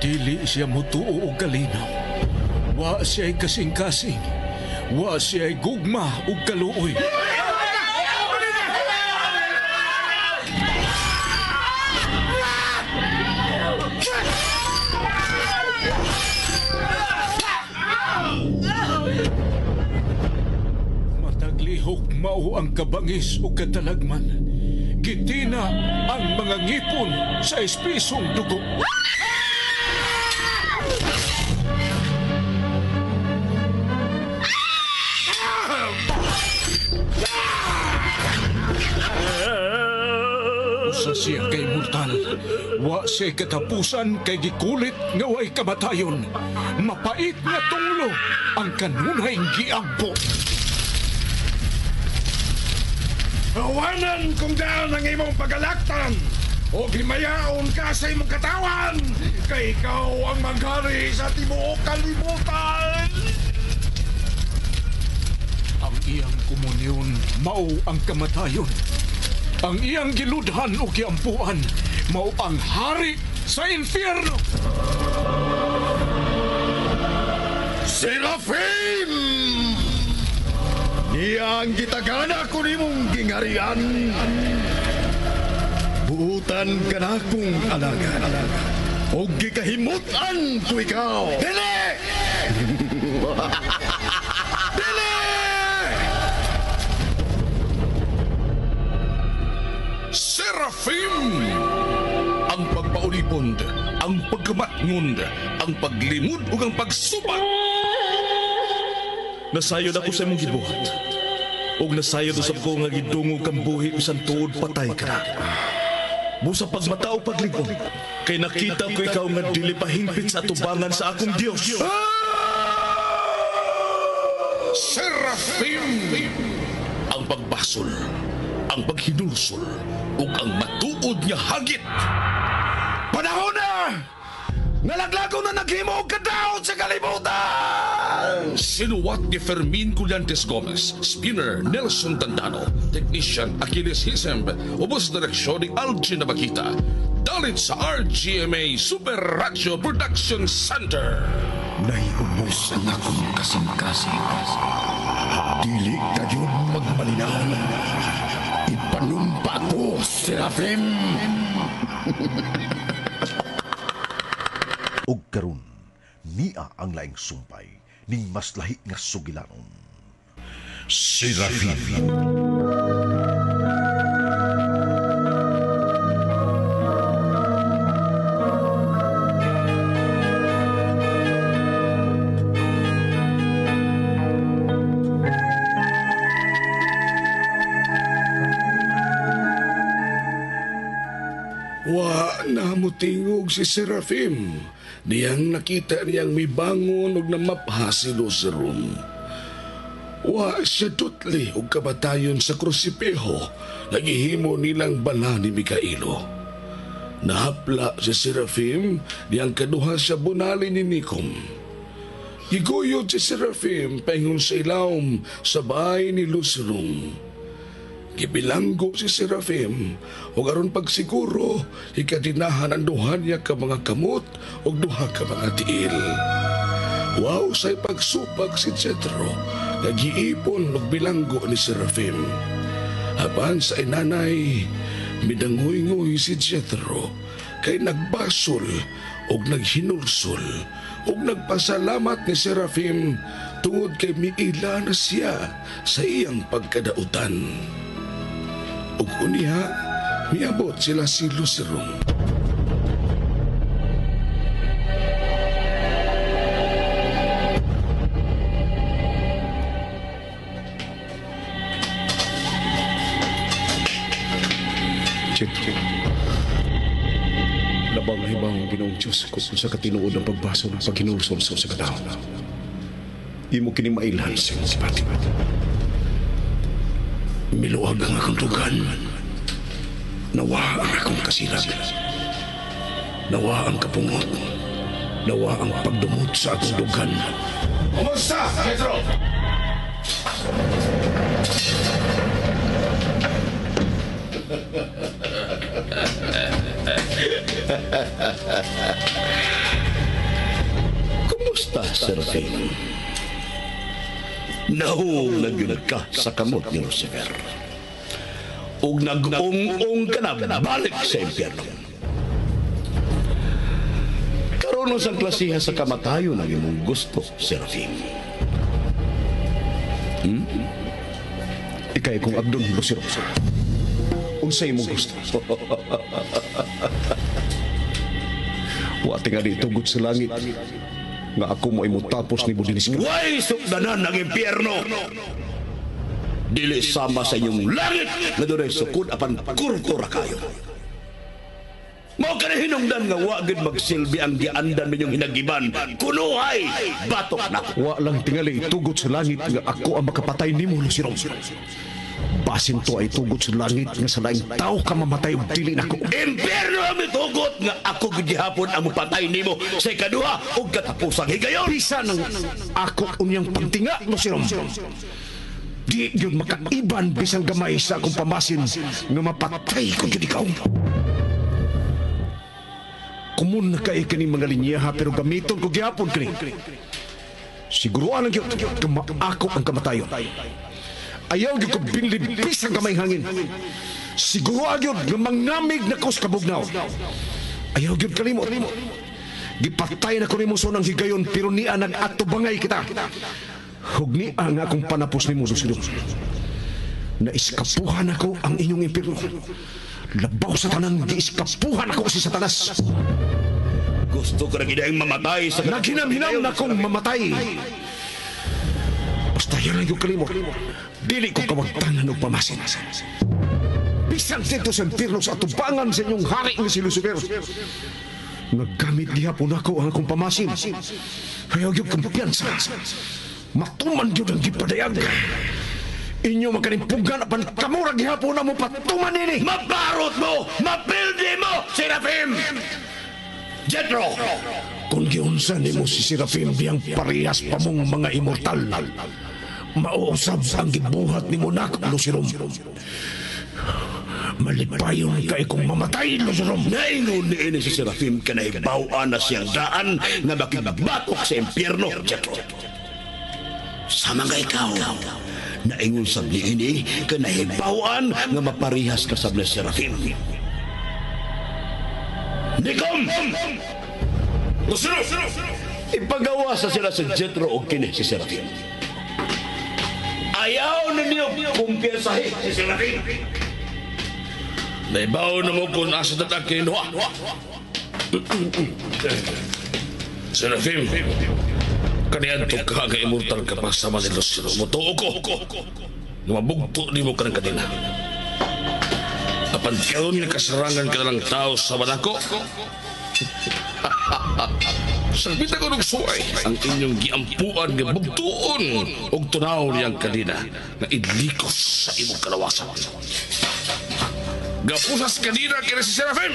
Dili siya mutuo og kalinaw. Wa siya'y kasing-kasing. Wa siya'y gugma ug kaluoy. Mataglihok mao ang kabangis ug katalagman. Gitina ang mga ngipon sa espisong dugo. Usa siya kay mortal. Wa siya katapusan kay gikulit nga way kamatayon. Mapait nga tunglo ang kanunay giampo. Awanan kung daan ang imong pagalaktan o himayaon ka sa imong katawan kay ikaw ang maghari sa tibuok kalibutan. Ang iyang komunyon mao ang kamatayon. Ang iyang giludhan o giampuan mao ang hari sa impyerno. Serafim! Niya ang gitagana ko nimong gingarian. Buutan ka na kong alagad. O gikahimutan ko ikaw. Dili! Dili! Serafim! Ang pagpaulipon, ang pagkamatngon, ang paglimod ug ang pagsubat. Nasayod ako sa imong gibuhat. Ug nasayod usab ko nga gidungog kang buhi bisan tuod patay ka na. Busa pagmata o paglig-on, kay nakita ko ikaw nga dili pa hingpit sa atubangan sa akong Dios. Serafim! Ang pagbasol, ang paghinulsol, ug ang matuod nga hagit. Panahon na! Nalaglago na naghimo og kadaot sa kalibutan! Sinuwat ni Fermin Collantes Gomez, Spinner Nelson Tandano, Technician Achilles Hisemb, ubos direksyon ni Algin Nabakita. Dalit sa RGMA Super Radio Production Center. Naiubos ang akong kasing-kasing. Dili kayo magmalinaw. Ipanumpa ko, Serafim! Og karon niya ang laing sumpay ning mas lahi nga sugilanon. Serafim. Wa na mutingog si Serafim. Niyang nakita niyang mibangon og namapha si Lucerum. Wa siya tutli og kabatayon sa krusipiho nagihimo nilang bala ni Mikaelo. Nahapla si Serafim niyang kaduha siya bunali ni Nikom. Giguyod si Serafim paingon sa ilawom sa bahay ni Lucerum. Gibilanggo si Serafim ug aron pagsiguro ikadinahan ang duha niya ka mga kamot ug duha ka mga tiil. Wow say pagsupag si Jetro nagiipon og bilanggo ni Serafim. Apan sa inanay midangoy-ngoy si Jetro kay nagbasol ug naghinulsol ug nagpasalamat ni Serafim tungod kay miila na siya sa iyang pagkadautan. Ug unya, miabot sila si Lucerum. Jetro, labang hibang ang Ginoong Diyos kung sa katinuod ang pagbasol ng paghinulsol sa usa ka tawo. Imo kini mailhan sa imong gibati. Miluwag ang akong dugan. Nawa ang akong kasilag. Nawa ang kapungot. Nawa ang pagdumot sa akong dugan. Kumusta, Jetro? Serafim. Nahug na gyud ka sa kamot ni Lucifer. Ug nag-ung-ung ka na balik sa impyerno. Karon sa klasiha sa kamatayon ang imong gusto, Serafim. Ikay kong abdon, Lucero. Unsay imong gusto? Wa tingali tugot sa langit nga ako mo imo tapos ni Budinis. Way sukdanan ang impyerno! Dili sama sa inyong langit nga dunay sukod apan kurko ra kayo. Mao kani hinungdan nga wa gid magsilbi ang giandan ninyong hinagiban kunuhay batok nako. Wa lang tingali tugot sa langit nga ako ang makapatay nimo, Lucero. Basin to ay tugot sa langit nga sa laing tao ka mamatay ug dili nako. Impyerno ang mitugot nga ako gid gihapon ang mopatay nimo sa ikaduha ug katapusang higayon. Bisa nang ako unyang pagtinga, Lucero. Di gyud makaiban bisan gamay sa akong pamasin nga mapatay ko gyud ikaw. Kumun na kay kini mga linyaha pero gamiton ko gihapon kini. Siguruan lang gyud nga maako ang kamatayon. Ayaw gyud ko binlib bisan gamay hangin. Siguruan gyud nga mangamig na ko sa kabugnaw. Ayaw gyud kalimot. Gipatay na ko nimo sa unang higayon pero niya nag-atubangay kita. Hugni ang akong panapos nimo, Lucero. Naiskapuhan ako ang inyong impyerno. Labaw sa tanan, giiskapuhan ako si Satanas. Gusto ko na gid mamatay sa Naghinam-hinam na akong mamatay. Basta yan lang yung kalimot. Dili ko kawagtanan og pamasin. Bisan dito sa impyerno sa atubangan sa inyong hari nga si Lucifer. Naggamit gihapon ako ang akong pamasin. Ayaw gyud kumpiyansa. Matuman gyud ang gipadayag. Inyo makalimpugan apan kamura gihapon na mo patuman nini. Mabarot mo! Mapildi mo, Serafim! Jetro! Kung giunsa nimo si Serafim diyang parehas pa mong mga immortal, mauusab ang gibuhat nimo nako, Lucero. Malipayon kay kung mamatay, Lucero. Naingon ni ini si Serafim kanahibaw-an na siyang daan nga makigbatok sa impyerno, Jetro. Sama nga ikaw, naingon sab niini kanahibaw-an nga maparehas ka sab ni Serafim. Nikom! Lucero! Ipagawa sa sila si Jetro o kini si Serafim. Ayaw ninyo kumpiyansahin si Serafim. Naibaw na mo kung asa tatag kinuha. Serafim, kaniadto ka nga immortal ka pa sama ni Lucero. Mutuo ko nga mabugto nimo kanang kadena. Apan karon nga kasarangan ka lang tao sa manako. Sagbita ko ng suay ang inyong giampuan nga bugtuon og tunaw niyang kadena nga idlikos sa imong kalawasan. Gapusas kadena kini si Serafim.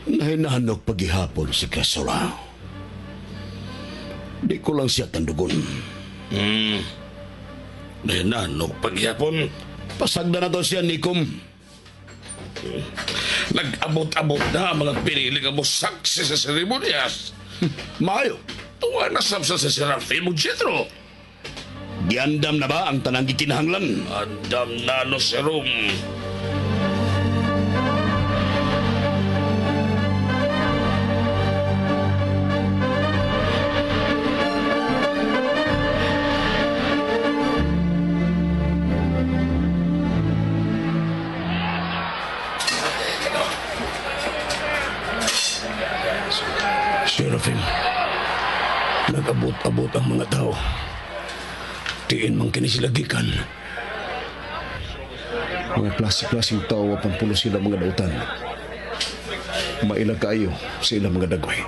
Nahinanok paghihapon si Cressola. Di ko lang siya tandugon. Nahinanok paghihapon? Pasagda na to siya, Nikom. Nag-abot-abot na ang mga pinili nga mo saksi sa seremonyas. Maayo. Tuwa na sabsa sa Serafim ug Jetro. Giandam na ba ang tanang gikinahanglan? Andam na, no, Serum. Serafim, nag-abot-abot ang mga tao. Tiin man kini sila gikan. Mga klase-klaseng tao apan pulo sila mga dautan. Maila kaayo sa ilang mga dagway.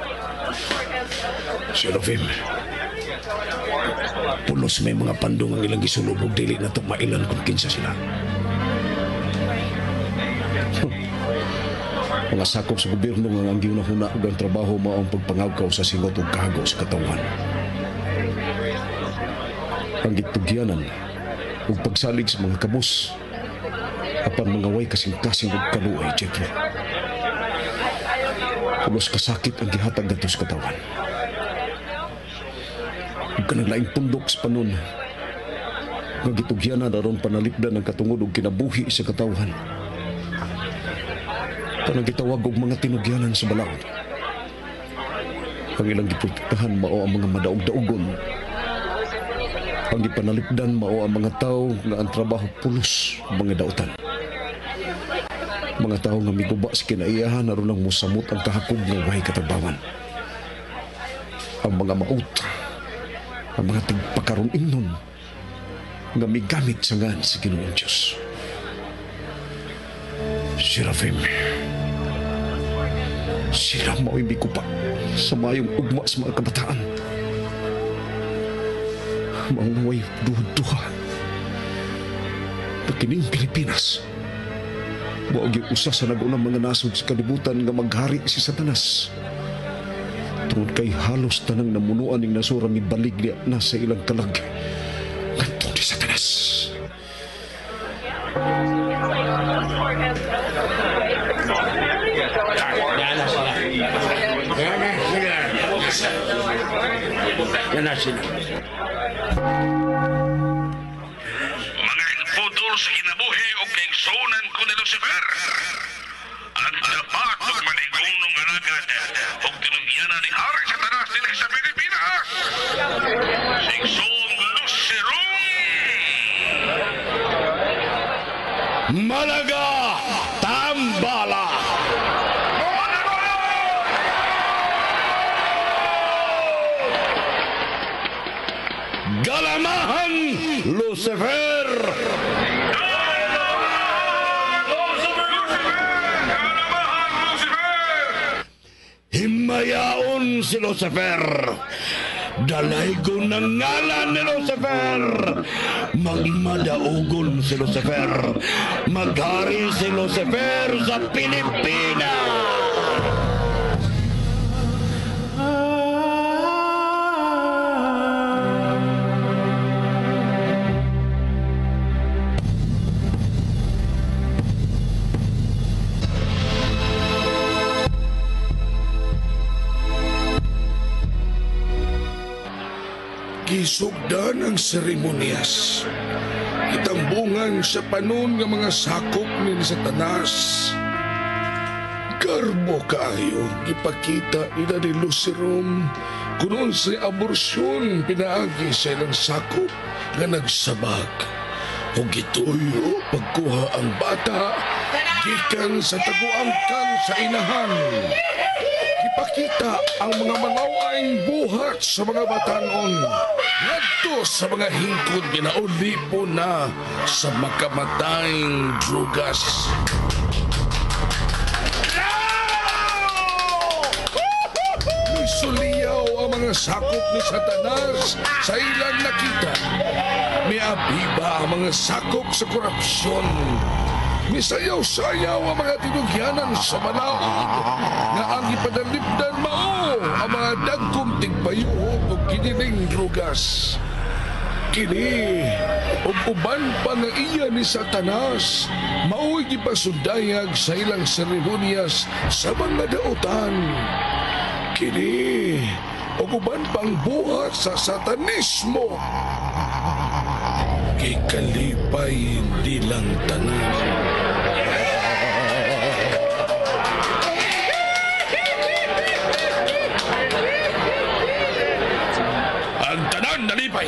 Serafim, pulos may mga pandong ang ilang gisulubog, dili na to mailan kung kinsa sila. Mga sakop sa gobyerno nga ang gihuna-huna ug ang trabaho mao ang pagpangawkaw sa singot ug kahago sa katawhan. Ang gitugyanan ug pagsalig sa mga kabus apan mga way kasing-kasing ug kaluoy, Jethro. Pulos kasakit ang gihatag ngadto sa katawhan. Ug kanang laing pundok sa panon nga gitugyanan aron panalipdan ang katungod ug kinabuhi sa katawhan. Tanang gitawag og mga tinugyanan sa balaod. Ang ilang giprotektahan mao ang mga madaog-daogon. Ang gipanalipdan mao ang mga tawo nga ang trabaho pulos mga dautan. Mga tawo nga miguba sa kinaiyahan aron lang mosamot ang kahakog nga way katrabawan. Ang mga maut, ang mga tigpakaron ingnon nga migamit sa ngan sa Ginoong Diyos. Serafim, sila mao'y miguba sa mayong ugma sa mga kabataan. Maong way duha-duha na kining Pilipinas mao gyud usa sa nag-unang mga nasod sa kalibutan nga maghari si Satanas. Tungod kay halos tanang namunuan ning nasura mibalig niya na sa ilang kalag ngadto ni Satanas. Yan na sila. Mga infudol sa kinabuhi o kaigsunan ko ni Lucifer. Ang dapat og manigunong alagad og tinugyanan ni Hari Satanas dinhi sa Pilipinas. Sigsoong Lucerong! Malaga Tambala! Galamahan Lucifer! Himayaon si Lucifer! Dalaygon ng ngalan ni Lucifer! Magmadaugon si Lucifer! Maghari si Lucifer sa Pilipinas! Gisugdan ang seremonyas. Itambungan sa panon nga mga sakop ni Satanas. Garbo kaayo gipakita nila ni Lucerom kung unsay aborsyon pinaagi sa ilang sakop nga nagsabag. O gituyo pagkuha ang bata gikan sa taguangkan sa inahan. Ipakita ang mga mangawaing buhat sa mga batanon ngadto sa mga hingkod ginaulipo na sa makamatayng drugas. Misuliyaw ang mga sakop ni Satanas sa ilang nakita. Miabiba ang mga sakop sa korupsyon. Misayaw-sayaw ang mga tinugyanan sa balaod nga ang ipadalipdan mao ang mga dagkong tigpayuhog o kiniling drugas. Kini ug uban pa nga iya ni Satanas mao'y gipasundayag sa ilang seremonyas sa mga dautan. Kini ug uban pang buhat sa satanismo. Gikalipay nilang tanan. Ang tanan nalipay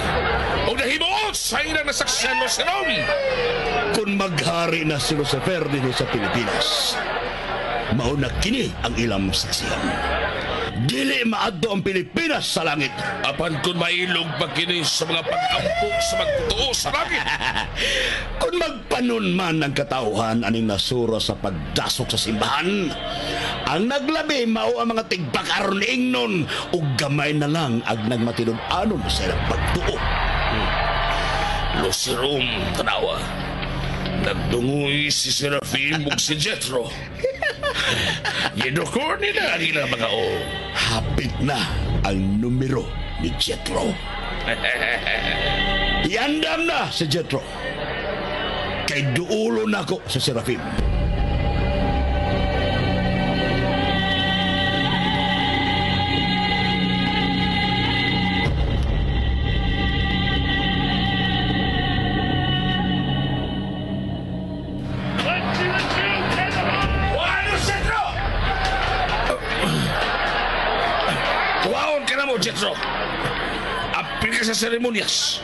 o nahimuot sa ilang nasaksihan Lucerom. Kung maghari na si Lucifer dinhi sa Pilipinas, mauna kini ang ilang saksihan. Dili maadto ang Pilipinas sa langit. Apan kung mailog pa kini sa mga pag-ampo sa magtotoo sa langit. Kung magpanon man ang katauhan aning nasura sa pagdasok sa simbahan, ang naglabi mao ang mga tigbakaron ingnon ug gamay na lang ang nagmatinud-anon sa ilang pagtuo. Lucerom, tanawa. Nagdungoy si Serafim ug si Jethro. Gidukor nila ang ilang mga o. Hapit na ang numero ni Jetro. Iandam na si Jetro. Kay duulo nako sa Serafim. Wano, Jetro! Tuwaon ka na mo, Jetro. Apil ka sa seremonyas.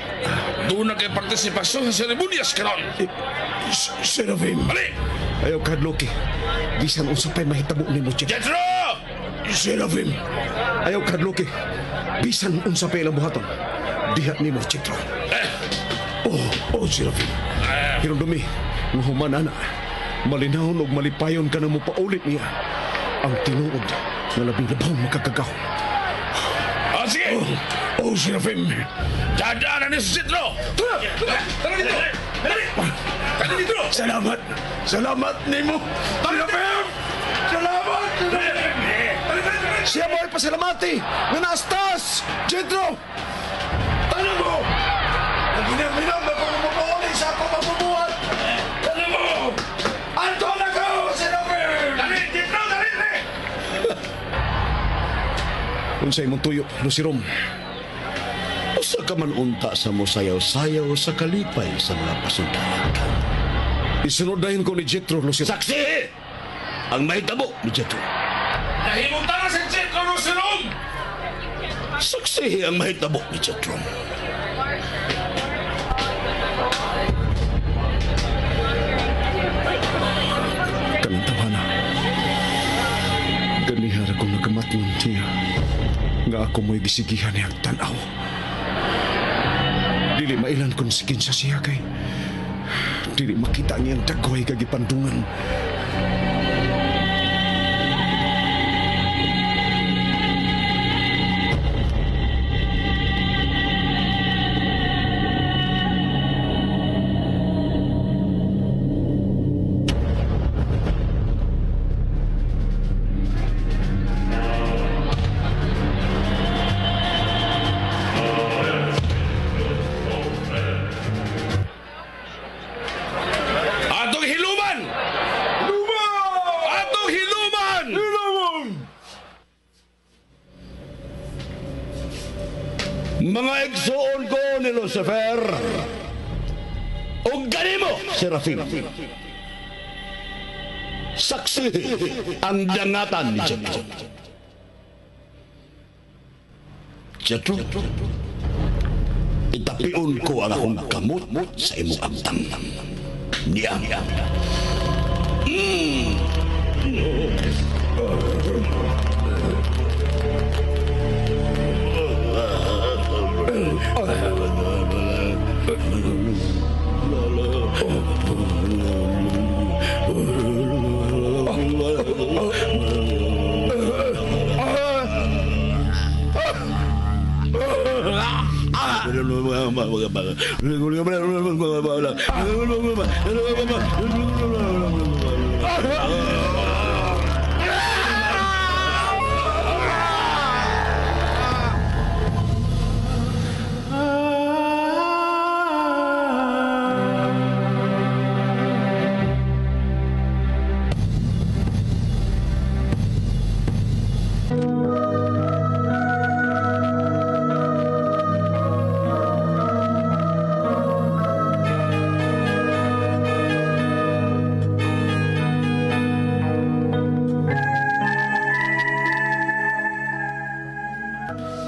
Doon na kay partisipasyon sa seremonyas karon. Serafim. Bali! Ayaw kadloki. Bisan unsa pa'y mahitabo nimo, Jetro. Jetro! Serafim. Ayaw kadloki. Bisan unsa pa'y ilang buhaton. Diha nimo, Jetro. Oh, Serafim. Hirundumi, nga human ana. Malinawon og malipayon ka na mo paulit niya. Ang tinuod nga labing labaw makagagaw. Ah, sige! Oh, Serafim. Dadaanan ni si Jetro! Tara dito! Dali! Tara dito! Salamat. Salamat nimo. Serafim! Salamat! Siya mo ay pasalamati nga naastas! Jetro! Tanong mo! Naginam-inam ako ng mapauli sa akong mabubuhat! Tara mo! Anton ako, Serafim! Dali! Jetro! Dali! Dali! Unsay imong tuyo, Lucirom? Usa ka man unta sa mosayaw-sayaw sa kalipay sa mga pasundayan. Isunod dayon ko ni Jetro, Lucirom. Saksi! Ang mahitabo ni Jetro. Nahimutan na si Jetro Lucirom! Saksi ang mahitabo ni Jetro. Kanang tawhana. Ganihar akong nagamatngon niya. Nga ako mo'y gisigihan niyang tanaw. Dili mailan kung sikinsa siya kay. Dili makita niyang dagway kagipandungan. Atong hiluman! Atong hiluman! Mga igsoon ko ni Lucifer. O ganimo, Serafim. Saksi ang dangatan ni Jetro. Jetro, itapion ko ang akong kamot sa imong agtang. Niya.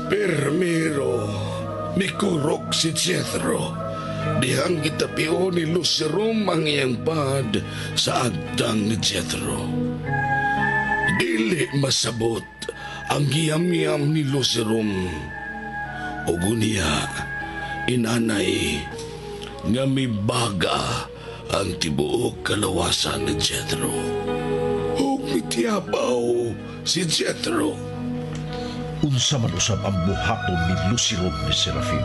Permiro, mikurok si Jethro. Dihang gitapion ni Lucerom ang iyang pad sa agtang ni Jethro. Dili masabot ang giyam-yam ni Lucerom. Ug unya, inanay, nga mibaga ang tibuok kalawasan ni Jethro. Ug mitiyabaw si Jethro. Unsa man usab ang buhaton ni Lucirom ni Serafim.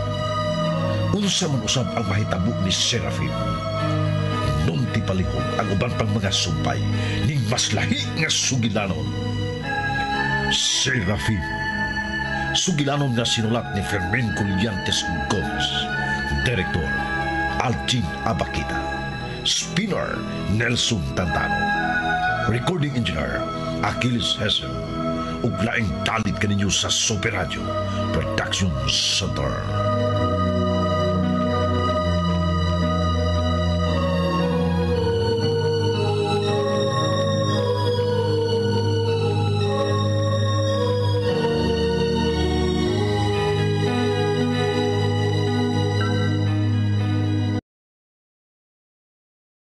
Unsa man usab ang mahitabo ni Serafim. Nunto Gisulti palihog ang uban pang mga sumpay ning mas lahi nga sugilanon. Serafin. Sugilanon nga sinulat ni Fermin Colliantes Gomez. Direktor, Alcin Abakita. Spinner, Nelson Tantano. Recording Engineer, Achilles Hessen. Ug laing dalit kaninyo sa Super Radio Production Center.